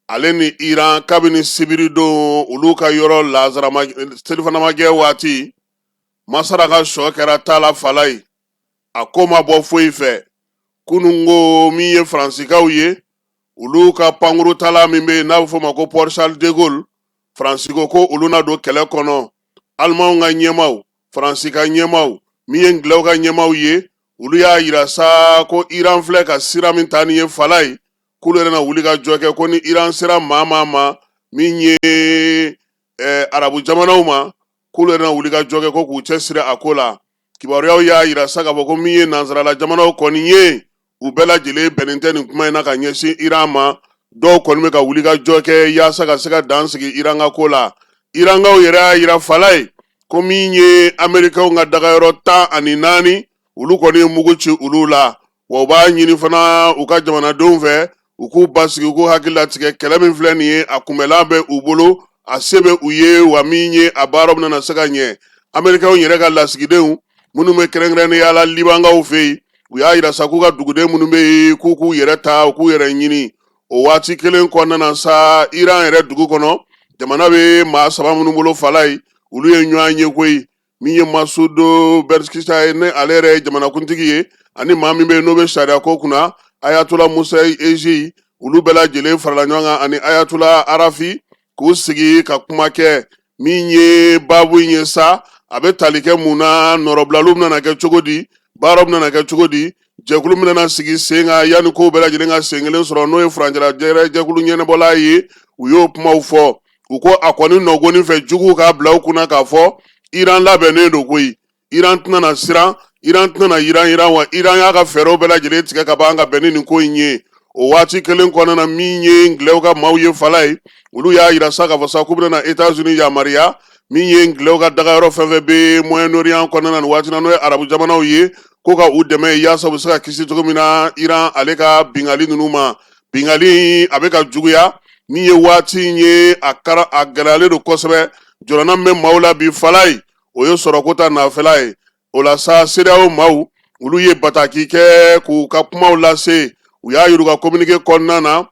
Ale ni Iran, kabini sibiridon olu ka yɔrɔ lazarama selifanamajɛ waati, masara ka sɔ kɛra ta la falayi, a ko ma bɔ foyi fɛ. Kununko min ye Faransikaw ye, olu ka pankurutala min bɛ yen n'a bɛ f'o ma ko Port Charles de Gaulle, Faransi ko ko olu na don kɛlɛ kɔnɔ. Alimanw ka ɲɛmaaw, Faransi ka ɲɛmaaw, min ye Ngilɛw ka ɲɛmaaw ye, olu y'a yira sa ko Iran filɛ ka sira min ta nin ye falayi, k'olu yɛrɛ na wuli ka jɔ kɛ, ko ni Iran sera maa maa ma min ye arabu jamanaw ma, k'olu yɛrɛ na wuli ka jɔ kɛ ko k'u cɛsiri a ko la. Kibaruyaw y'a yira sa k'a fɔ ko min ye nansarala jamanaw kɔni ye, u bɛɛ lajɛlen bɛnnen tɛ nin kuma in na ka ɲɛsin Iran ma. Dɔw kɔni bɛ ka wuli ka jɔ kɛ yaasa ka se ka dan sigi Iran ka ko la. Irankaw yɛrɛ y'a yira falayi ko min ye Amerikɛnw ka dagayɔrɔ 14, olu kɔni ye mugu ci olu la. Wa u b'a ɲini fana u ka jamanadenw fɛ, u k'u basigi, u k'u hakili latigɛ. Kɛlɛ min filɛ nin ye, a kunbɛlan bɛ u bolo, a se bɛ u ye, wa min ye a baara bɛna se ka ɲɛ. Amerikɛnw yɛrɛ ka lasigidenw minnu bɛ kɛrɛnkɛrɛnnenya la Libankaw fɛ yen, u y'a yira sa k'u ka duguden minnu bɛ yen, k'u k'u yɛrɛ ta, u k'u yɛrɛ ɲini. O waati kelen kɔnɔna na sa, Iran yɛrɛ dugu kɔnɔ, jamana bɛ maa saba minnu bolo falayi, olu ye ɲɔgɔn ye koyi. Min ye Masoud Pezeshkian ye, ni ale yɛrɛ ye jamanakuntigi ye, ani maa min bɛ yen n'o bɛ sariya ko kunna, Ayatollah Musa Eji, olu bɛɛ lajɛlen farala ɲɔgɔn kan ani Ayatollah Arafi k'u sigi ka kuma kɛ. Min ye baabu in ye sa, a bɛ tali kɛ mun na? Nɔrɔbilaliw bɛna kɛ cogo di? Baaraw bɛna kɛ cogo di? Jɛkulu min bɛna sigi sen kan yanni kow bɛɛ lajɛlen ka sen kelen sɔrɔ, n'o ye furancɛla jɛkulu ɲɛnabɔla ye, u y'o kumaw fɔ. U ko a kɔni nɔgɔnin fɛ juguw k'a bila u kunna k'a fɔ Iran labɛnnen don koyi, Iran tɛna na siran, Iran tɛna na yiran yiran, wa Iran y'a ka fɛɛrɛw bɛɛ lajɛlen tigɛ ka ban ka bɛn ni nin ko in ye. O waati kelen kɔnɔna na, min ye Ngilɛw ka maaw ye falayi, olu y'a yira sa k'a fɔ sa k'u bɛna na Etats-Unis yamaruya, min ye Ngilɛw ka dagayɔrɔ fɛn fɛn bɛ Moyen-Orient kɔnɔna na nin waati na, n'o ye arabu jamanaw ye, ko ka u dɛmɛ yaasa u bɛ se ka kisi cogo min na Iran ale ka bingali ninnu ma. Bingali a bɛ ka juguya min ye waati in ye, a kara a gɛlɛyalen don kosɛbɛ. Jɔrɔna min bɛ maaw la bi falayi, o ye sɔrɔko ta nafɛla ye. O la sa, CEDEAO maaw, olu ye bataki kɛ k'u ka kumaw lase. U y'a yir'u ka communiqué kɔnɔna na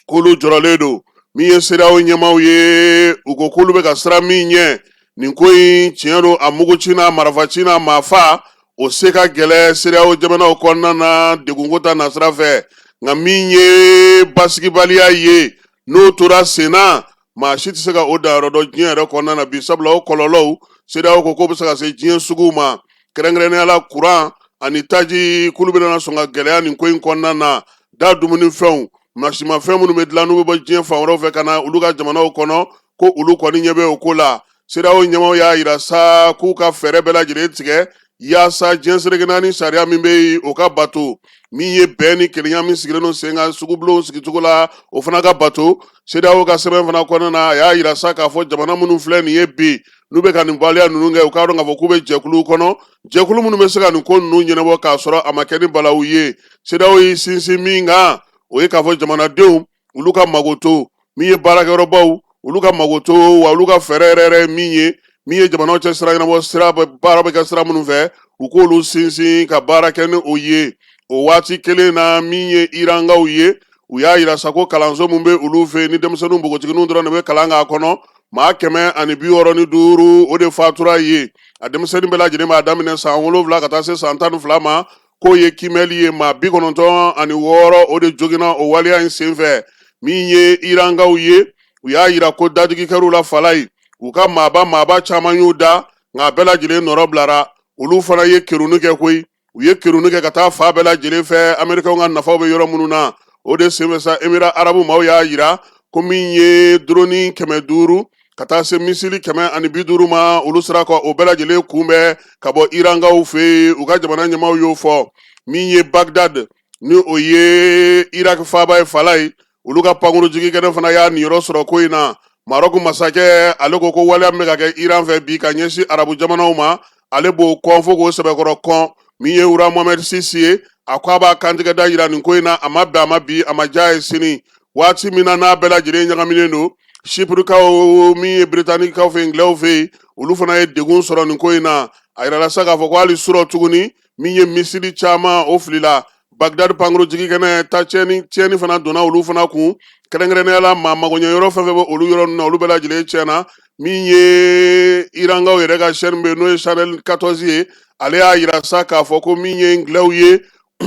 k'olu jɔrɔlen don. Min ye CEDEAO ɲɛmaaw ye, u ko k'olu bɛ ka siran min ɲɛ nin ko in, tiɲɛ don, a mugu ci n'a marifa ci n'a maafa, o se ka gɛlɛn CEDEAO jamanaw kɔnɔna na degunko ta nasira fɛ. Nka min ye basigibaliya ye, n'o tora sen na, maa si tɛ se ka o danyɔrɔ dɔn diɲɛ yɛrɛ kɔnɔna na bi, sabula o kɔlɔlɔw, CEDEAO ko k'o bɛ se ka se diɲɛ suguw ma, kɛrɛnkɛrɛnnenya la kuran ani taji, k'olu bɛna sɔn ka gɛlɛya nin ko in kɔnɔna na. Da dumunifɛnw, masimafɛn minnu bɛ dilan, n'u bɛ bɔ diɲɛ fan wɛrɛw fɛ ka na olu ka jamanaw kɔnɔ, ko olu kɔni ɲɛ bɛ o ko la. CEDEAO ɲɛmaaw y'a yira sa k'u ka fɛɛrɛ bɛɛ lajɛlen tigɛ yaasa diɲɛ seleke naani sariya min bɛ yen, o ka bato. Min ye bɛn ni kelenya min sigilen don sen kan sugubulonw sigicogo la, o fana ka bato. CEDEAO ka sɛbɛn fana kɔnɔna na, a y'a yira sa k'a fɔ jamana minnu filɛ nin ye bi, n'u bɛ ka nin waleya ninnu kɛ, u k'a dɔn k'a fɔ k'u bɛ jɛkulu kɔnɔ, jɛkulu minnu bɛ se ka nin ko ninnu ɲɛnabɔ k'a sɔrɔ a ma kɛ ni balawu ye. CEDEAO y'i sinsin min kan, o ye k'a fɔ jamanadenw olu ka magoto, min ye baarakɛyɔrɔbaw olu ka magoto, wa olu ka fɛɛrɛ yɛrɛ yɛrɛ ye min ye, min ye jamanaw cɛ sira ɲɛnabɔ sira baara bɛ kɛ sira minnu fɛ, u k'olu sinsin ka baara kɛ ni o ye. O waati kelen na, min ye Irankaw ye, u y'a yira sa ko kalanso min bɛ olu fɛ yen, ni denmisɛnninw npogotigininw dɔrɔn de bɛ kalan k'a kɔnɔ, maa 165 o de fatura yen. A denmisɛnnin bɛɛ lajɛlen b'a daminɛ san 7 ka taa se san 12 ma. K'o ye kimɛli ye, maa 96 o de joginna o waleya in senfɛ. Min ye Irankaw ye, u y'a yira ko dadigi kɛr'u la falayi, u ka maaba maaba caman y'u da, nka a bɛɛ lajɛlen nɔrɔ bilara. Olu fana ye kerunni kɛ koyi, u ye kerunni kɛ ka taa fan bɛɛ lajɛlen fɛ Amerikɛnw ka nafaw bɛ yɔrɔ minnu na. O de senfɛ sa, Emira Arabu maaw y'a yira ko min ye drone 500 ka taa se misili 150 ma, olu sera ka o bɛɛ lajɛlen kunbɛn ka bɔ Irankaw fɛ yen, u ka jamana ɲɛmaaw y'o fɔ. Min ye Bagdad, ni o ye Irak faaba ye falayi, olu ka pankurun jigin kɛnɛ fana y'a niyɔrɔ sɔrɔ ko in na. Maroc masakɛ, ale ko ko waleya min bɛ ka kɛ Iran fɛ bi ka ɲɛsin arabu jamanaw ma, ale b'o kɔn fo k'o sɛbɛkɔrɔ kɔn. Min ye roi Mohamed VI ye, a ko a b'a kantigɛ da yira nin ko in na, a ma bɛn a ma bi, a ma diya ye sini. Waati min na n'a bɛɛ lajɛlen ɲagaminen don, Sipurukaw, min ye Britanikaw fɛ, Ingilɛw fɛ yen, olu fana ye degun sɔrɔ nin ko in na. A yirala sa k'a fɔ ko hali surɔ tuguni, min ye misili caman o filila. Bagdad pankuru jigikɛnɛ ta tiɲɛni fana donna olu fana kun, kɛrɛnkɛrɛnnenya la maa magoɲɛ yɔrɔ fɛn fɛn bɛ olu yɔrɔ ninnu na, olu bɛɛ lajɛlen tiɲɛna. Min ye Irankaw yɛrɛ ka chaîne bɛ, n'o ye Channel 14 ye, ale y'a yira sa k'a fɔ ko min ye Anglais ye,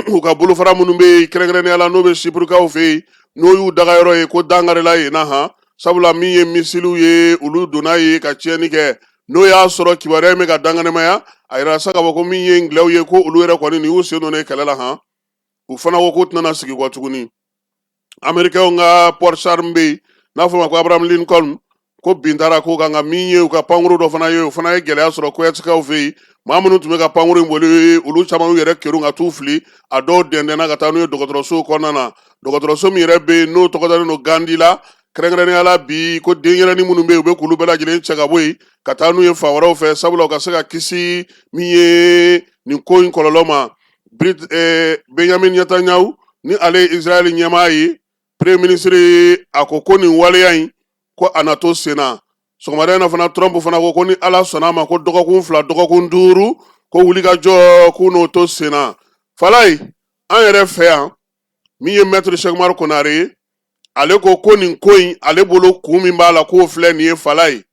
u ka bolofara minnu bɛ yen, kɛrɛnkɛrɛnnenya la n'o bɛ Sipurukaw fɛ yen, n'o y'u dagayɔrɔ ye, ko dankarila yen na han, sabula min ye misiliw ye, olu donna yen ka tiɲɛni kɛ. N'o y'a sɔrɔ kibaruya in bɛ ka dankanɛmaya, a yira sa k'a fɔ ko min ye Anglais ye, ko olu yɛrɛ kɔni nin y'u sen donnen kɛlɛ la han. U fana ko k'u tɛna sigi kɔ tuguni. Américains ka porte-char bɛ yen n'a fɔ ma ko Abraham Lincoln, ko bin taara ko kan, nka min ye u ka pankuru dɔ fana ye, o fana ye gɛlɛya sɔrɔ Kuwɛtikaw fɛ yen. Maa minnu tun bɛ ka pankuru in boli, olu caman y'u yɛrɛ kerun ka t'u fili, a dɔw dɛndɛnna ka taa n'u ye dɔgɔtɔrɔso kɔnɔna na. Dɔgɔtɔrɔso min yɛrɛ bɛ yen, n'o tɔgɔ dalen don Gandhi la, kɛrɛnkɛrɛnnenya la bi, ko denyɛrɛnin minnu bɛ yen, u bɛ k'olu bɛɛ lajɛlen cɛ ka bɔ yen ka taa n'u ye fan wɛrɛw fɛ, sabula u ka se ka kisi min ye nin ko in kɔlɔlɔ ma. Benjamin Netanyahu, ni ale ye Israël ɲɛmaa ye, premier ministre, a ko ko nin waleya in, ko a na to sen na. Sɔgɔmada in na fana, Trump fana ko ko ni Ala sɔnna a ma, ko dɔgɔkun 2, dɔgɔkun 5, ko wulikajɔ k'u n'o to sen na. Falayi, an yɛrɛ fɛ yan, min ye maître Cheick Oumar Konare ye, ale ko ko nin ko in, ale bolo kun min b'a la, k'o filɛ nin ye. Falayi,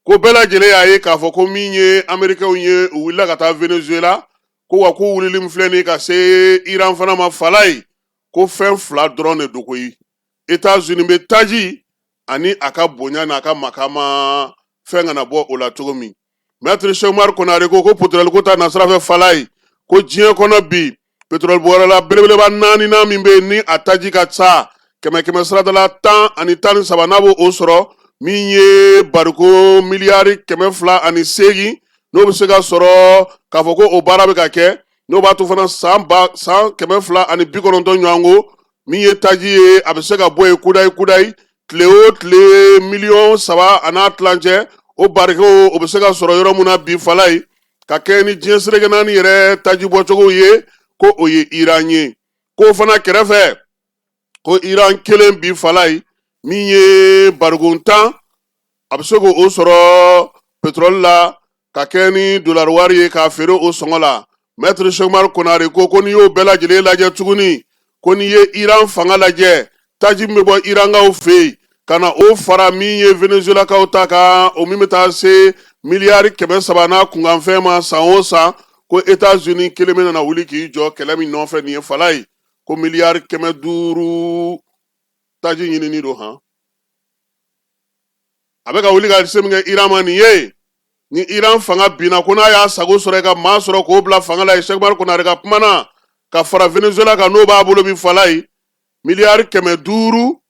ko bɛɛ lajɛlen y'a ye k'a fɔ ko min ye Américains ye, u wulila ka taa Venezuela, ko wa k'u wulili min filɛ nin ye ka se Iran fana ma, Falayi, ko fɛn fila dɔrɔn de don koyi. États-Unis bɛ taji ani a ka bonya n'a ka makama fɛn kana bɔ o la cogo min. Maître Cheick Oumar Konare ko ko pétrole ko ta nasira fɛ, Falayi, ko diɲɛ kɔnɔ bi, pétrole bɔyɔrɔla belebeleba naaninan min bɛ yen, ni a taji ka ca kɛmɛ kɛmɛ sarada 10 ani 13, n'a b'o o sɔrɔ, min ye bariko miliyari 208, n'o bɛ se ka sɔrɔ k'a fɔ ko o baara bɛ ka kɛ, n'o b'a to fana san ba san 290 ɲɔgɔnko, min ye taji ye, a bɛ se ka bɔ yen kudayi kudayi, tile o tile miliyɔn 3 a n'a tilancɛ, o bariko o bɛ se ka sɔrɔ yɔrɔ min na bi, Falayi, ka kɛ ni diɲɛ seleke naani yɛrɛ taji bɔcogo ye, ko o ye Iran ye. K'o fana kɛrɛfɛ, ko Iran kelen bi, Falayi, min ye barikon 10, a bɛ se k'o sɔrɔ pétrole la ka kɛ ni dolari wari ye k'a feere o sɔngɔ la. Maître Cheick Oumar Konare ko ko n'i y'o bɛɛ lajɛlen lajɛ tuguni, ko n'i ye Iran fanga lajɛ, taji min bɛ bɔ Irankaw fɛ yen ka na o fara min ye Venezuelakaw ta kan, o min bɛ taa se miliyari 300 n'a kunkanfɛn ma san o san, ko États-Unis kelen bɛ nana wuli k'i jɔ kɛlɛ min nɔfɛ nin ye, Falayi, ko miliyari 500 taji ɲinini don han. A bɛ ka wuli ka se min kɛ Iran ma nin ye, ni Iran fanga binna, ko n'a y'a sago sɔrɔ ka maa sɔrɔ k'o bila fanga la ye, Cheick Oumar Konare ka kuma na, ka fara Venezuela kan, n'o b'a bolo bi, Falayi, miliyari 500,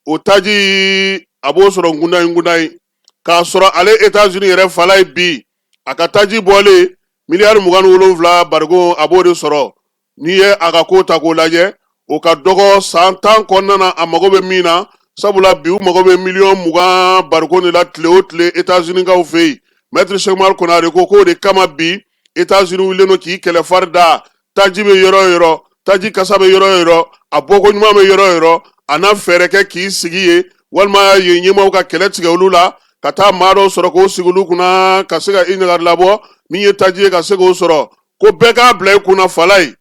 o taji a b'o sɔrɔ nkundayi nkundayi, k'a sɔrɔ ale États-Unis yɛrɛ, Falayi, bi a ka taji bɔlen miliyari 27 bariko, a b'o de sɔrɔ. N'i ye a ka ko ta k'o lajɛ, o ka dɔgɔ san 10 kɔnɔna na a mago bɛ min na, sabula bi u mago bɛ miliyɔn 20 bariko de la tile o tile États-Unis kaw fɛ yen. Maître Cheick Oumar Konare ko k'o de kama bi États-Unis wulilen don k'i kɛlɛ fari da. Taji bɛ yɔrɔ o yɔrɔ, taji kasa bɛ yɔrɔ o yɔrɔ, a bɔko ɲuman bɛ yɔrɔ o yɔrɔ, a na fɛɛrɛ kɛ k'i sigi yen, walima yen ɲɛmaaw ka kɛlɛ tigɛ olu la, ka taa maa dɔw sɔrɔ k'o sigi olu kunna, ka se ka i ɲagari labɔ min ye taji ye, ka se k'o sɔrɔ. Ko bɛɛ k'a bila i kunna, Falayi,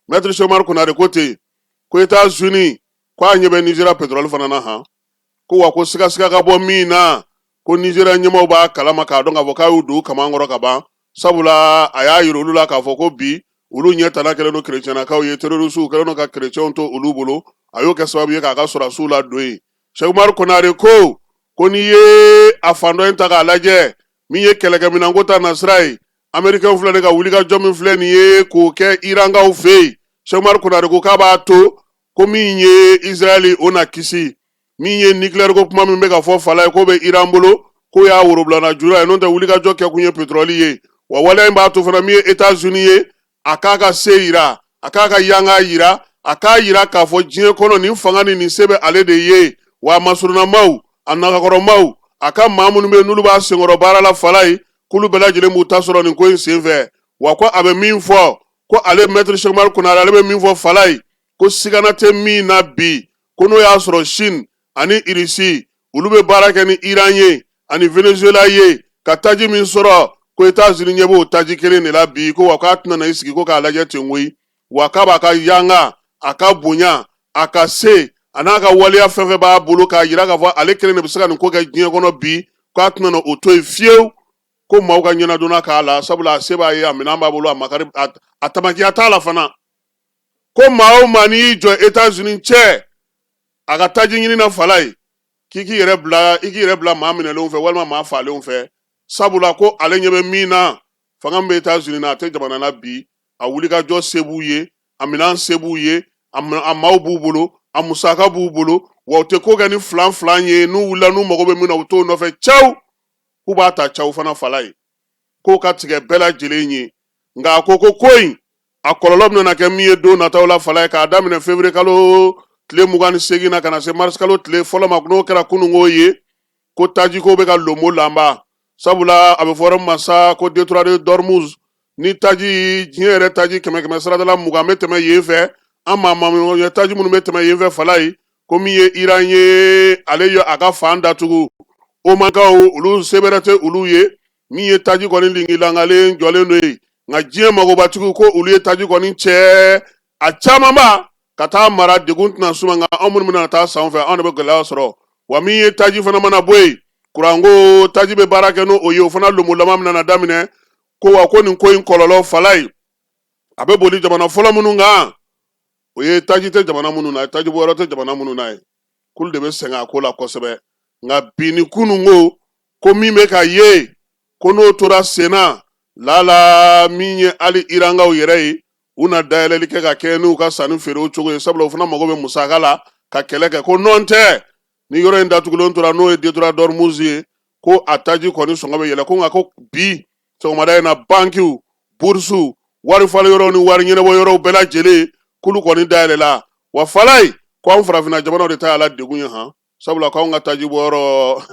maître Cheick Oumar Konare ko ten ko États-Unis ko a ɲɛ bɛ Nizeriya pétrole fana na han, ko wa ko sigasiga ka bɔ min na, ko Nizeriya ɲɛmaaw b'a kalama k'a dɔn k'a fɔ k'a y'u don kaman kɔrɔ ka ban, sabula a y'a yira olu la k'a fɔ ko bi olu ɲɛ tana kɛlen don kerecɛnnakaw ye, terroristew kɛlen don ka kerecɛnw to olu bolo, a y'o kɛ sababu ye k'a ka sɔrɔdasiw ladon yen. Cheick Oumar Konare ko ko n'i ye a fan dɔ in ta k'a lajɛ, min ye kɛlɛkɛminɛnko ta nasira ye, Américain filɛ nin ka wulikajɔ min filɛ nin ye k'o kɛ Irankaw fɛ yen, Cheick Oumar Konare ko k'a b'a to ko min ye Israël, o na kisi. Min ye nucléaire ko kuma min bɛ ka fɔ, Falaye, k'o bɛ Iran bolo, k'o y'a worobilana jura ye, n'o tɛ wulikajɔ kɛkun ye pétrole ye. Wa waleya in b'a to fana, min ye États-Unis ye, a k'a ka se yira, a k'a ka yanga yira, a k'a yira k'a fɔ diɲɛ kɔnɔ nin fanga ni nin se bɛ ale de ye. Wa a masurunamaw, a nagakɔrɔmaw, a ka maa minnu bɛ yen n'olu b'a senkɔrɔ baara la, Falaye, k'olu bɛɛ lajɛlen b'u ta sɔrɔ nin ko in senfɛ. Wa ko a bɛ min fɔ, ko ale maître Cheick Oumar Konare, ale bɛ min fɔ, Falaye, ko sigana tɛ min na bi, ko n'o y'a sɔrɔ Chine ani Russie, olu bɛ baara kɛ ni Iran ye ani Venezuela ye ka taji min sɔrɔ, ko États-Unis ɲɛ b'o taji kelen de la bi, ko wa k'a tɛna na i sigi ko k'a lajɛ ten koyi. Wa k'a b'a ka yanga, a ka bonya, a ka se, a n'a ka waleya fɛn fɛn b'a bolo k'a jira k'a fɔ ale kelen de bɛ se ka nin ko kɛ diɲɛ kɔnɔ bi, k'a tɛna o to yen fiyewu, ko maaw ka ɲɛnadonna k'a la, sabula a se b'a ye, a minɛn b'a bolo, a makari, a tamakiya t'a la fana. Ko maa o maa n'i y'i jɔ États-Unis cɛ a ka taji ɲini na falaye, k'i k'i yɛrɛ bila, i k'i yɛrɛ bila maa minɛlenw fɛ walima maa faalenw fɛ, sabula ko ale ɲɛ bɛ min na, fanga min bɛ États-Unis na, a tɛ jamana na bi. A wulikajɔ se b'u ye, a minɛn se b'u ye, a maaw b'u bolo, a musaka b'u bolo, wa u tɛ ko kɛ ni filan filan ye. N'u wulila, n'u mago bɛ min na, u t'o nɔfɛ caw, k'u b'a ta caw fana falaye, k'o ka tigɛ bɛɛ lajɛlen ye. Nka a ko ko in a kɔlɔlɔ bɛna kɛ min ye don nataw la falaye, k'a daminɛ février kalo tile 28 na ka na se mars kalo tile fɔlɔ ma, n'o kɛra kununko ye, ko tajiko bɛ ka lomo lanba, sabula a bɛ fɔ yɔrɔ min ma sa ko détroit de d'Ormuz, ni taji diɲɛ yɛrɛ taji kɛmɛ kɛmɛ sarada la 20 bɛ tɛmɛ yen fɛ. An maa ma ɲɛ taji minnu bɛ tɛmɛ yen fɛ falaye, ko min ye Iran ye, ale ye a ka fan datugu. Omankaw, olu sebɛrɛ tɛ olu ye. Min ye taji kɔni lingilangalen jɔlen don yen, nka diɲɛ magobatigiw ko olu ye taji kɔni cɛ a camanba ka taa mara, degun tɛna suma, nka anw minnu bɛna taa san fɛ, anw de bɛ gɛlɛya sɔrɔ. Wa min ye taji fana mana bɔ yen, kuranko taji bɛ baara kɛ n'o ye, o fana lomolama bɛna daminɛ. Ko wa ko nin ko in kɔlɔlɔ falaye, a bɛ boli jamana fɔlɔ minnu kan, o ye taji tɛ jamana minnu na, taji bɔyɔrɔ tɛ jamana minnu na ye, k'olu de bɛ sɛgɛn a ko la kosɛbɛ. Nka bi ni kununko, ko min bɛ ka ye, ko n'o tora senna lala, min ye hali Irankaw yɛrɛ ye, u na dayɛlɛli kɛ ka kɛ n'u ka sanni feerew cogo ye, sabula u fana mago bɛ musaka la ka kɛlɛ kɛ. Ko nɔn tɛ, ni yɔrɔ in datugulen tora, n'o ye détroit d'Ormuz ye, ko a taji kɔni sɔngɔ bɛ yɛlɛ. Ko nka ko bi sɔgɔmada in na, bankiw, burusiw, wari falen yɔrɔw ni wari ɲɛnabɔ yɔrɔw bɛɛ lajɛlen, k'olu kɔni dayɛlɛla. Wa falaye, ko anw farafinna jamanaw de ta y'a la degun ye han, sabula k'anw ka taji bɔyɔrɔ,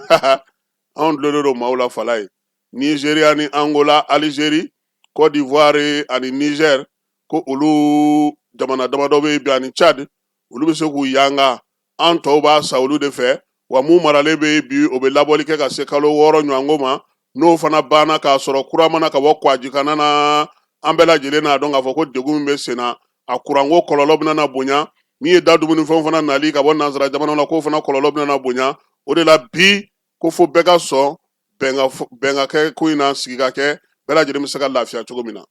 anw dulonnen don maaw la falaye. Nizeriya ni Angola, Alizeri, Côte d'Ivoire ani Niger, ko olu jamana damadɔ bɛ yen bi, ani Tchad, olu bɛ se k'u yanga, an tɔw b'a sa olu de fɛ. Wa mun maralen bɛ yen bi, o bɛ labɔli kɛ ka se kalo 6 ɲɔgɔnko ma. N'o fana banna k'a sɔrɔ kura mana ka bɔ kwajikana na, an bɛɛ lajɛlen n'a dɔn k'a fɔ ko degun min bɛ sen na, a kuranko kɔlɔlɔ bɛna na bonya. Min ye da dumunifɛnw fana nali ka bɔ nansara jamana na, k'o fana kɔlɔlɔ bɛna na bonya. O de la bi, ko fo bɛɛ ka sɔn bɛn ka kɛ ko in na, sigi ka kɛ, bɛɛ lajɛlen bɛ se ka lafiya cogo min na.